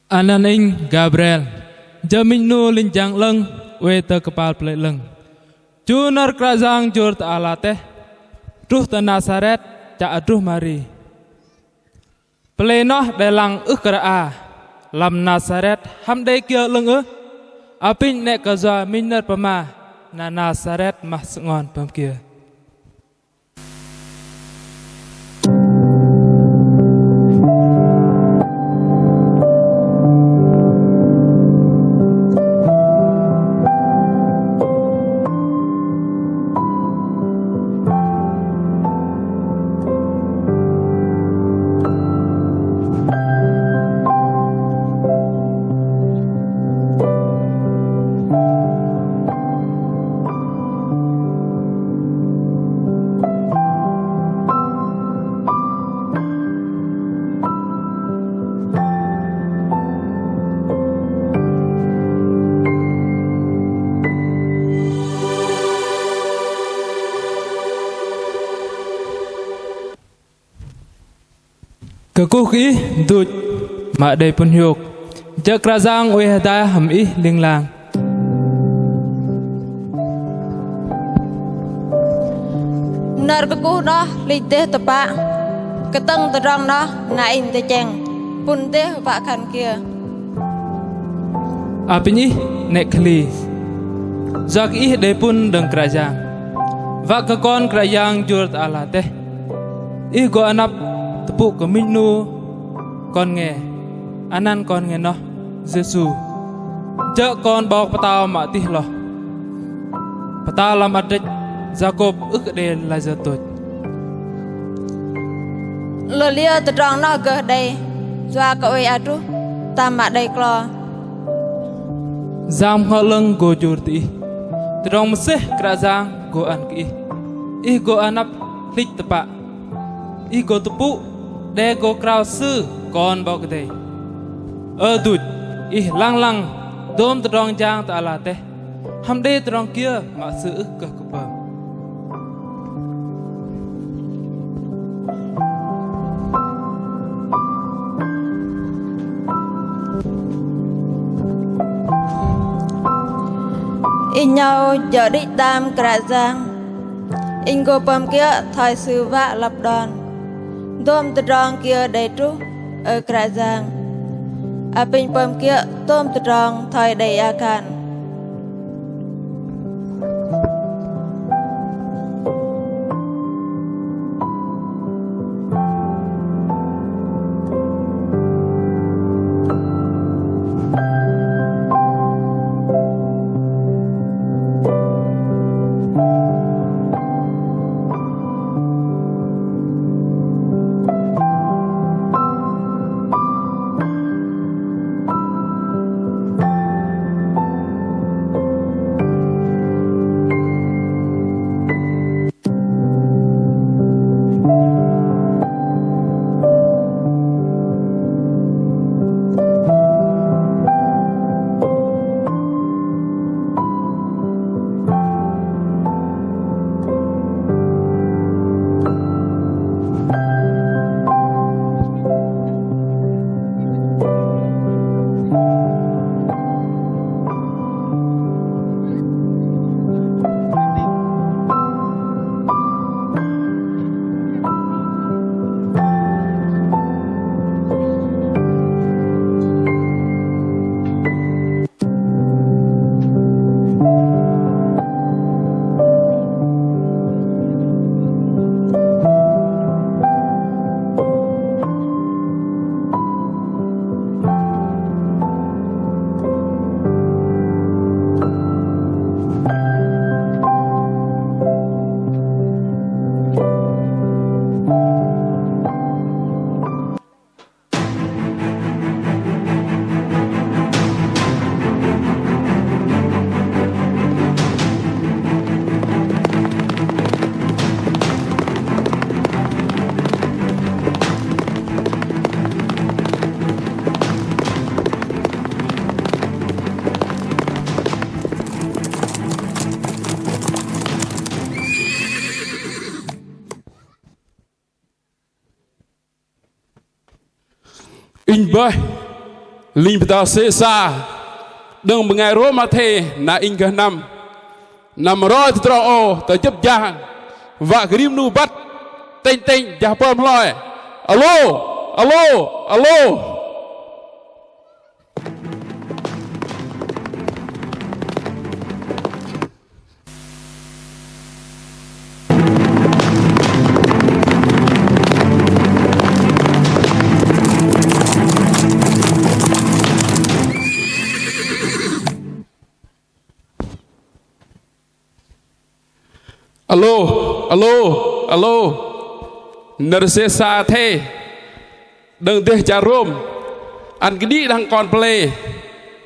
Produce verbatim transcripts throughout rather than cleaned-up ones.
Anăn inh Gabriel, jơ̆ minh 'nu linh jang 'lơ̆ng oei tơ kơpal pơlei 'lơ̆ng. Chu nơ̆r Kră Yang jur tơ ala teh, truh tơ Nasaret, chă adruh Mari. Pơlei noh đei lăng ưh kơ rơa, lăm Nasaret hăm đei kiơ 'lơ̆ng ưh? Apinh 'nĕ kơ yua minh nơ̆r pơma, na Nasaret mah sơngon pơm kiơ. Kơkuh kơ ih duch mă đei pŭn hiôk. Jơ̆ Kră Yang oei hơdai hăm ih ling lang. Nơ̆r kơkuh noh hlĭch dêh tơpă. Kơtơ̆ng tơdrong noh na inh tơchĕng. Pŭn dêh wă khan kiơ. Apinh ih 'nĕ kơ hli. Yua kơ ih đei pŭn đơ̆ng Kră Yang. Wă kơ Kon Kră Yang jur tơ ala teh. Ih gô anăp tơpŭ kơ minh 'nu kon nge. Anăn kon nge noh Yêsu. Jơ̆ Kon 'Bok Pơtao mă tih hloh. Pơtao lăm adrĕch Yakôp ưh kơ đei lai yơ tôch. Lơ liơ tơdrong noh gơh đei, yua kơ oei adruh tam mă đei klo. Yang Bơhngol 'Lơ̆ng gô jur tơ ih. Tơdrong mơsêh Kră Yang gô ăn kơ ih. Ih gô anăp hlĭch tơpă. Ih gô tơpŭ, đe gô krao Sư Kon 'Bok Kei-Dei. Ơ duch, ih lăng lăng dôm tơdrong jang tơ ala teh. Hăm đei tơdrong kiơ mă Sư ưh kơ kơ pơm. Inh 'nâu jơ̆ đĭ tam Kră Yang. Inh gô pơm kiơ̆ thoi Sư wă lăp đon. Dôm tơdrong kiơ đei truh, ơ Kră Yang. Apinh pơm kiơ̆ dôm tơdrong thoi đei a khan. Inh bơih Linh pơtao Sêsa đơ̆ng bơngai Rôm athei na inh gơh năm. Năm roi tơdrong âu tơ jơ̆p jang wă kơ rim 'nu băt tĕnh tĕnh jah pơm hloi. Alo, alo, alo. Alo, alo, alo. Nơ̆r Sêsa athei đơ̆ng dêh char Rôm ăn kơđi đăng kon pơlei.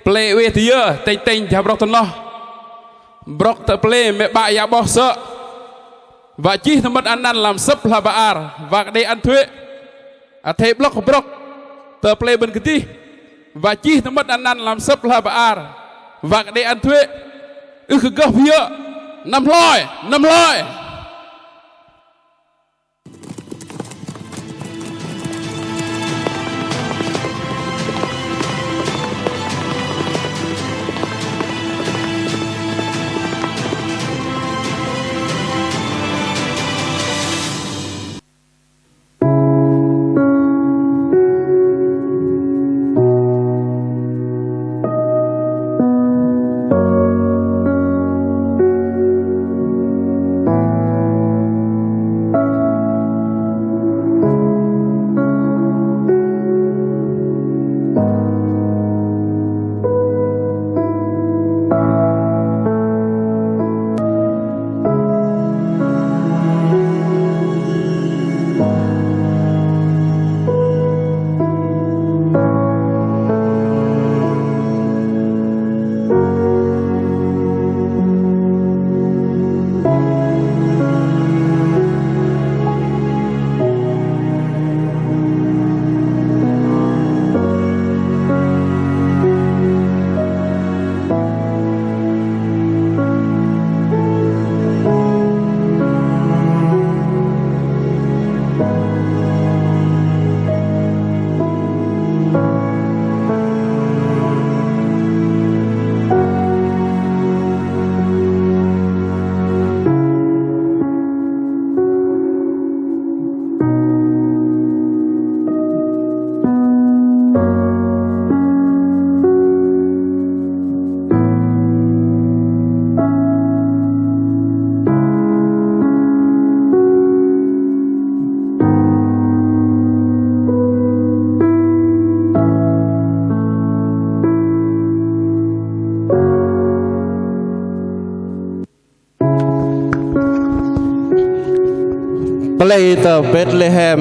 Pơlei oei tơ yơ, tĕnh tĕnh jah brŏk tơ noh. Brŏk tơ pơlei mĕ 'bă yă 'bôh sơ̆. Wă chih tơmơ̆t anăn lăm sơ̆p hla bơar, wă kơ đei ăn thuế. Athei 'blŏk brŏk tơ pơlei bơ̆n kơdih. Wă chih tơmơ̆t anăn lăm sơ̆p hla bơar, wă kơ đei ăn thuế. Ưh kơ gơh pơyơ̆. Năm hloi, năm hloi. Pơlei tơ Betlehem,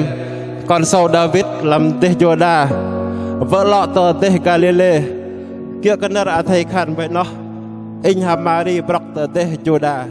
kon sâu Đawit lăm dêh Yuđa, wơ̆ 'lŏ tơ dêh Galilê, kiơ̆ kơ nơ̆r athei khan bơih noh, inh hăm Mari brŏk tơ dêh Yuđa.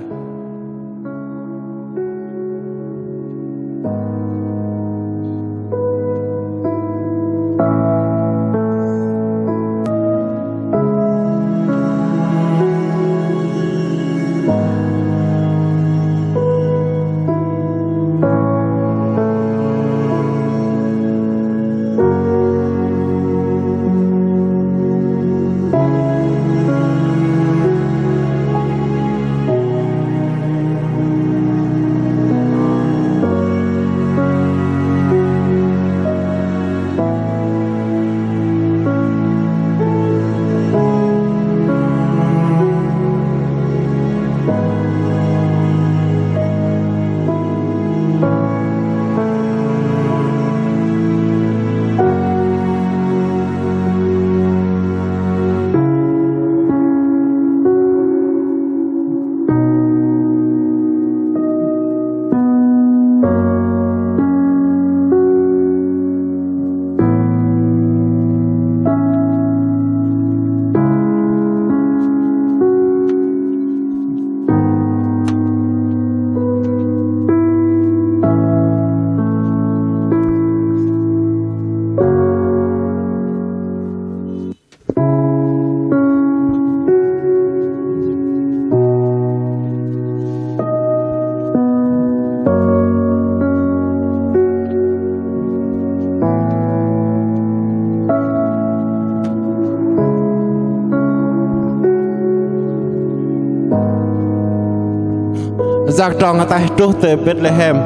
Yak trong ataih truh tơ Betlehem,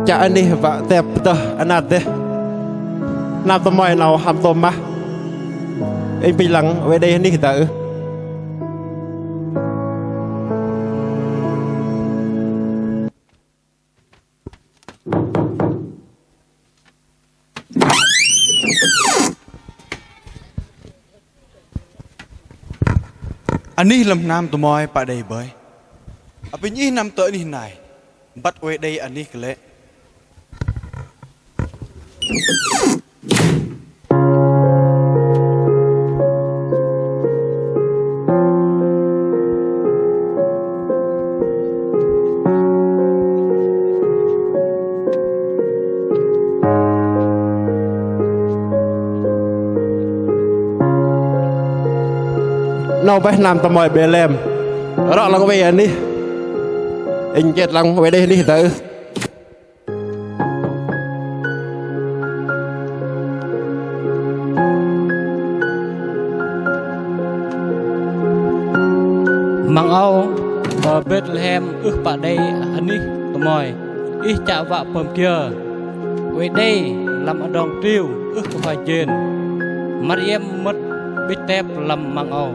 chă anih wă tep tơh anat dêh. Hnam tơmoi 'nâu hăm tôm mah. Inh pinh lăng oei đei anih dơh ưh. Anih lăm hnam tơmoi pă đei bơih. Apinh ih năm tơ anih nai, băt oei đei anih kơ lê̆. 'Nâu bơih hnam tơmoi Betlehem. Rŏ lăng oei anih. Inh jet lăng oei đei anih dơh. Măng âu, tơ Betlehem ưh pă đei anih tơmoi. Ih chă wă pơm kiơ? Oei đei lăm adrong triu ưh kơ hoai jên. Mariêm mơ̆t 'bĭch tep lăm măng âu.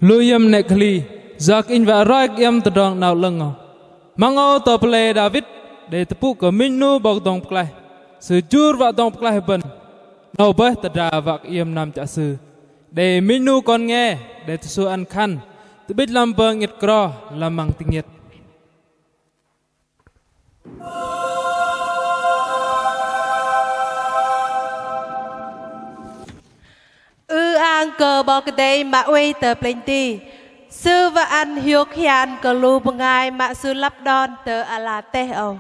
Lu iĕm 'nĕ kơ hli, yua kơ inh wă roi kơ iĕm tơdrong 'nao 'lơ̆ng âu. Măng âu tơ pơlei Đawit, Đei tơpŭ kơ minh 'nu 'Bok dŏng pơklaih, Sư jur wă dŏng pơklaih bơ̆n. 'Nâu bơih tơdra wă kơ iĕm năm chă Sư. Đei minh 'nu kon nge, đei tơsu ăn khăn, tơ'bĭch lăm bơ̆ng 'nhĕt kro, lăm măng tơngiĕt. Ư-ang kơ 'Bok Kei-Dei mă oei tơ plĕnh ti. Sư wă ăn hiôk hian kơ lu bơngai mă Sư lăp đon tơ ala teh âu.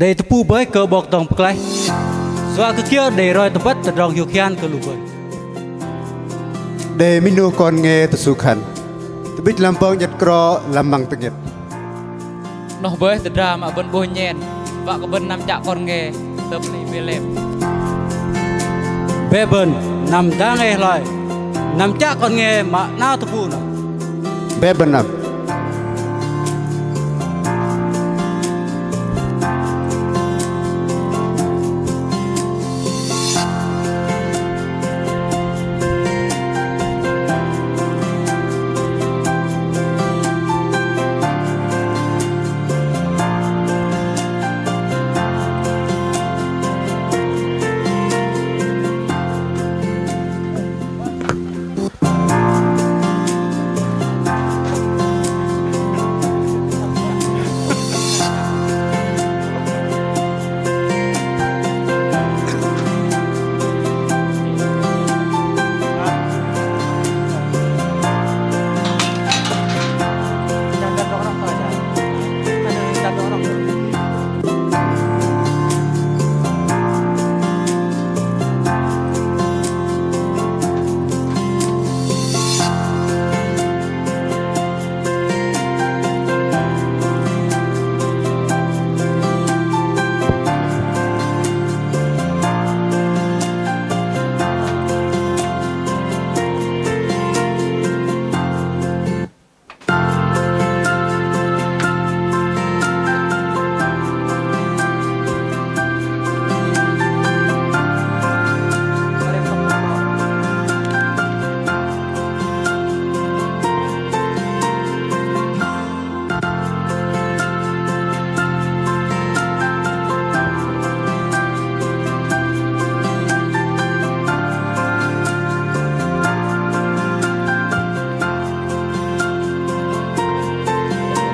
Đei tơpŭ bơih kơ 'Bok dŏng pơklaih. Yua kơ kiơ đei roi tơbăt tơdrong hiôk hian kơ lu bơ̆n. Đei minh 'nu kon nge tơsu khăn, tơ'bĭch lăm bơ̆ng 'nhĕt kro, lăm măng tơngiĕt. 'Noh bơih tơdra mă bơ̆n 'bôh nhen, wă kơ bơ̆n năm chă kon nge tơ plei Betlehem. Bĕ bơ̆n năm dang ei hloi, năm chă kon nge mă 'nao tơpŭ 'noh. Bĕ bơ̆n năm.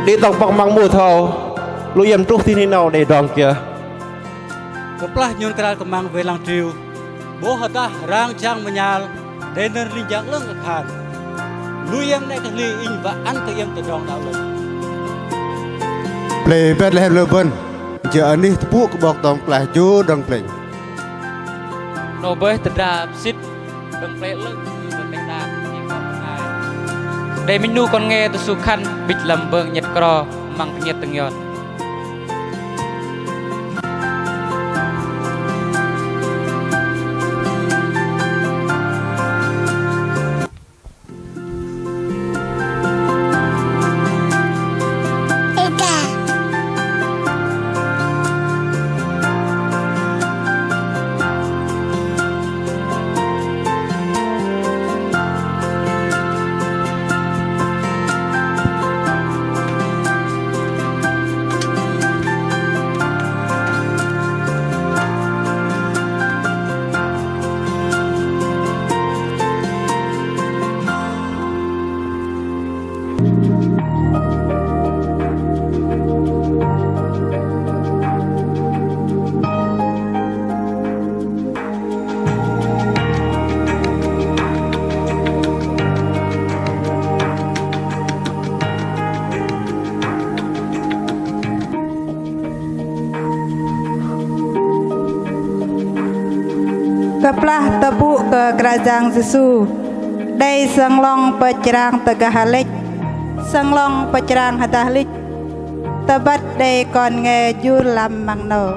Đĭ tŏng păng măng mu thoi âu, lu iĕm truh ti 'noh đei tơdrong kiơ. Kơplah nhôn krao kơmăng wei lăng triu, 'bôh hơdah rang jang mơnhal, đei nơ̆r linh jang 'lơ̆ng khan: Lu iĕm 'nĕ kơ hli, Inh wă ăn kơ iĕm tơdrong đăo 'lơ̆ng. Plei Betlehem lu bơ̆n, jơ̆ anih tơpŭ kơ 'Bok dŏng pơklaih jur dơ̆ng plĕnh. 'Noh bơih tơdra pơsĭt đơ̆ng plei 'lơ̆ng, đei minh 'nu kon nge tơsu khăn, 'bĭch lăm bơ̆ng 'nhĕt kro, măng tơngiĕt tơngion. Kơplah tơpŭ kơ Kră Yang Yêsu, đei sơnglŏng pơchrang tơgah lĕch, sơnglŏng pơchrang hơdah lĕch, tơbăt đei kon nge jur lăm măng 'nâu.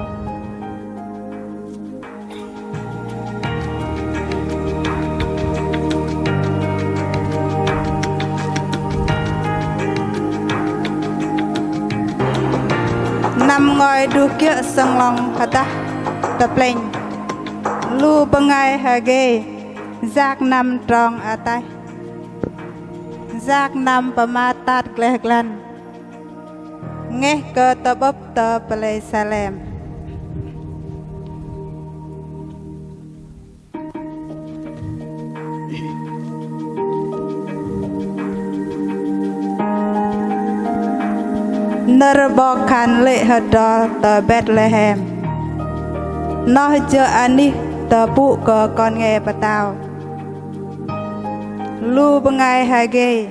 Năm ngôi druh kiơ̆ sơnglŏng hơdah tơplĕnh, lu bơngai hơgei, yak năm trong ataih, yak năm pơmat tat gleh glan, ngeh kơ tơ'bơ̆p tơ pơlei Salem. Nơ̆r 'Bok khan lê̆ hơdrol tơ Betlehem, noh jơ̆ anih tơpŭ kơ kon nge pơtao. Lu bơngai hơgei,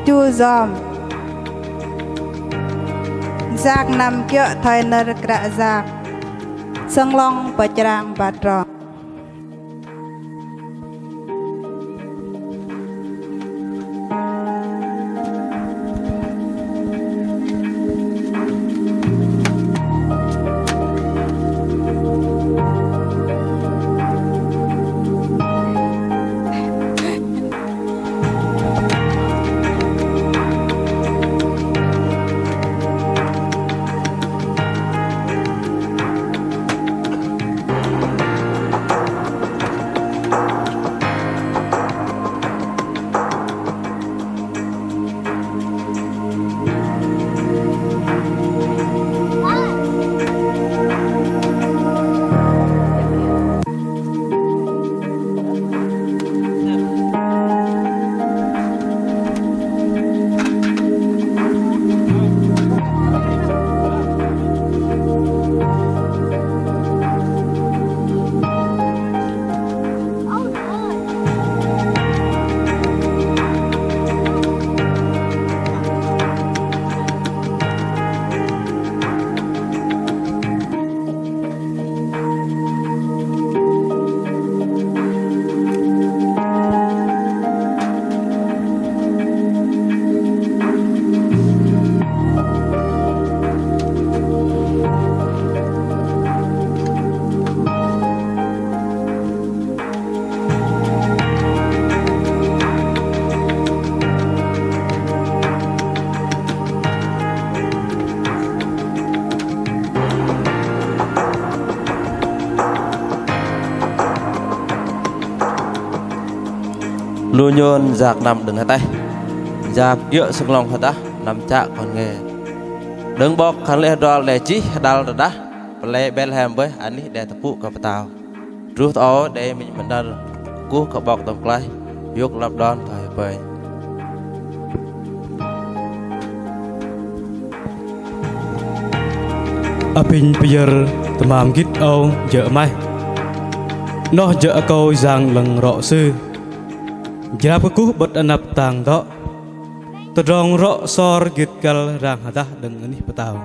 chu yom, yak năm kiơ̆ thoi nơ̆r Kră Yang, sơnglŏng pơchrang băt trong. Lu nhôn yak năm đơ̆ng ataih, yak kiơ̆ sơnglŏng hơdah năm chă kon nge. Đơ̆ng 'Bok khan lê̆ hơdrol đe chih hơdăl rơđah pơlei Betlehem bơih anih đe tơpŭ kơ pơtao. Truh tơ âu đei minh mơnơ̆r kơkuh kơ 'Bok Dŏng Pơklaih, hiôk lăp đon thoi hơpơi. Apinh pơyơ̆r tơmam gĭt âu jơ̆ 'maih. Noh jơ̆ akâu Yang 'Lơ̆ng rŏ Sư. Jrap kơkuh 'bơ̆t anăp tang dŏ. Tơdrong rŏ sor gĭt kăl rang hơdah đơ̆ng anih pơtao.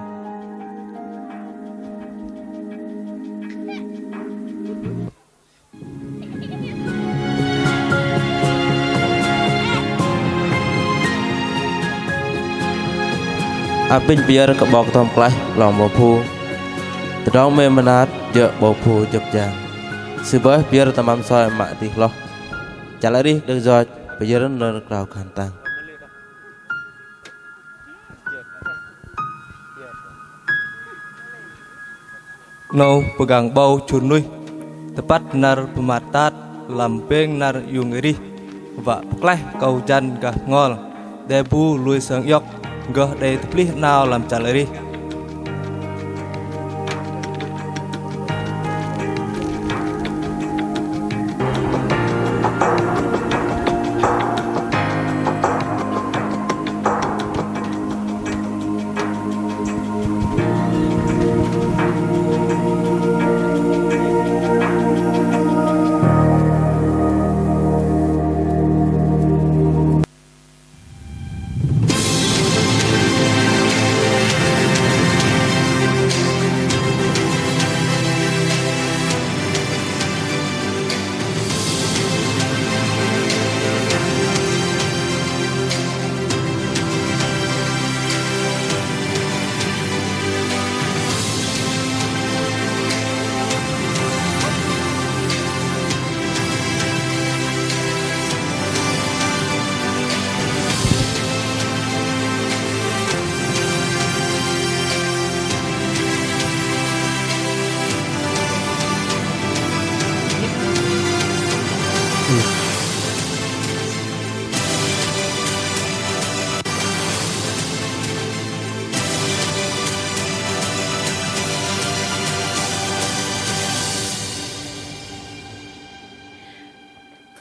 Apinh pơyơ̆r kơ 'Bok Dŏng Pơklaih 'long 'bâu phu. Tơdrong mơnat jơ̆ 'bâu phu jơ̆p jang. Sư bơih pơyơ̆r tơmam soi mă tih hloh. Chăl arih đơ̆ng yoch pơyơ̆r nơ̆r krao khan tang. 'Nâu pơgang 'bâu chhŭr nuih, tơpăt năr pơmat tat lăm pêng năr iung arih, wă pơklaih akâu jăn gah bơhngol, đe bu lui sơng iŏk, gơh đei tơplih 'nao lăm chăl arih.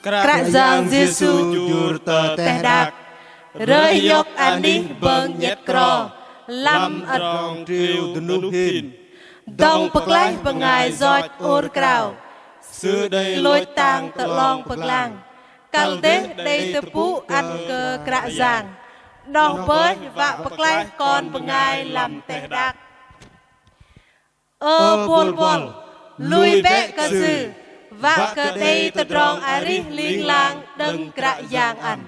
Kră Yang Yêsu jur tơ teh đak, rơih iŏk anih bơ̆ng 'nhĕt kro lăm adrong triu dơnuh hin. Dŏng pơklaih bơngai yoch ur krao, Sư đei lôch tang tơ 'long pơglang, kăl dêh đei tơpŭ ăn kơ Kră Yang, noh bơih wă pơklaih kon bơngai lăm teh đak. Ơ buăl buăl, lui bĕ kơ Sư, wă kơ đei tơdrong arih ling lang đơ̆ng Kră Yang ăn.